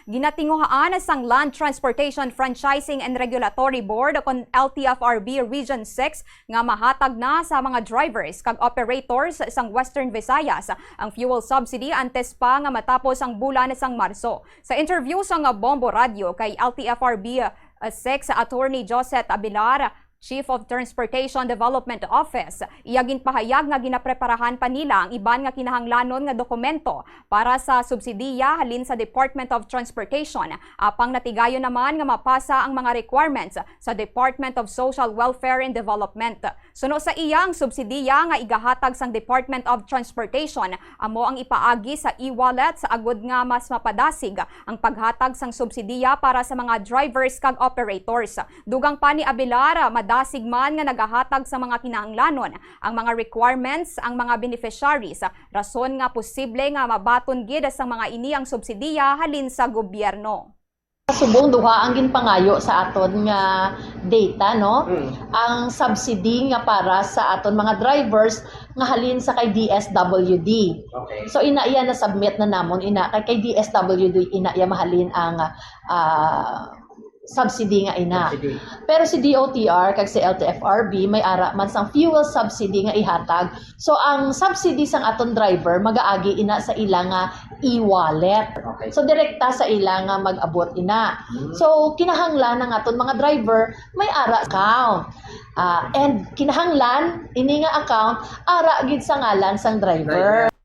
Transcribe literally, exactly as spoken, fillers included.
Ginatinguhaan sang Land Transportation Franchising and Regulatory Board o kon L T F R B Region six nga mahatag na sa mga drivers kag operators sang Western Visayas ang fuel subsidy antes pa nga matapos ang bulan sang Marso. Sa interview sang Bombo Radio kay L T F R B six Attorney Josette Abilar, Chief of Transportation Development Office, iya ginpahayag nga ginapreparahan pa nila ang iban nga kinahanglanon nga dokumento para sa subsidiya halin sa Department of Transportation, apang natigayon naman nga mapasa ang mga requirements sa Department of Social Welfare and Development. Suno sa iya, ang subsidiya nga igahatag sang Department of Transportation amo ang ipaagi sa e-wallet sa agud nga mas mapadasig ang paghatag sang subsidiya para sa mga drivers kag operators. Dugang pa ni Abelar, madasig man nga nagahatag sa mga kinahanglanon ang mga requirements ang mga beneficiaries, rason nga posible nga mabaton gid sang mga ini ang subsidiya halin sa gobyerno. Subong duha ang ginpangayo sa aton nga data, no? Mm. Ang subsidy nga para sa aton mga drivers nga halin sa kay D S W D. Okay. So, ina iya na-submit na namon, ina kay, kay D S W D, ina iya mahalin ang, ah, subsidy nga ina. Subsidy. Pero si D O T R kag si L T F R B may ara man sang fuel subsidy nga ihatag. So, ang subsidy sang aton driver magaagi ina sa ila nga e-wallet. Okay. So, direkta sa ila nga mag-abot ina. Mm. So, kinahanglan ang aton mga driver may ara account. Ah, and kinahanglan ini nga account ara gid sa ngalan sang driver. Driver.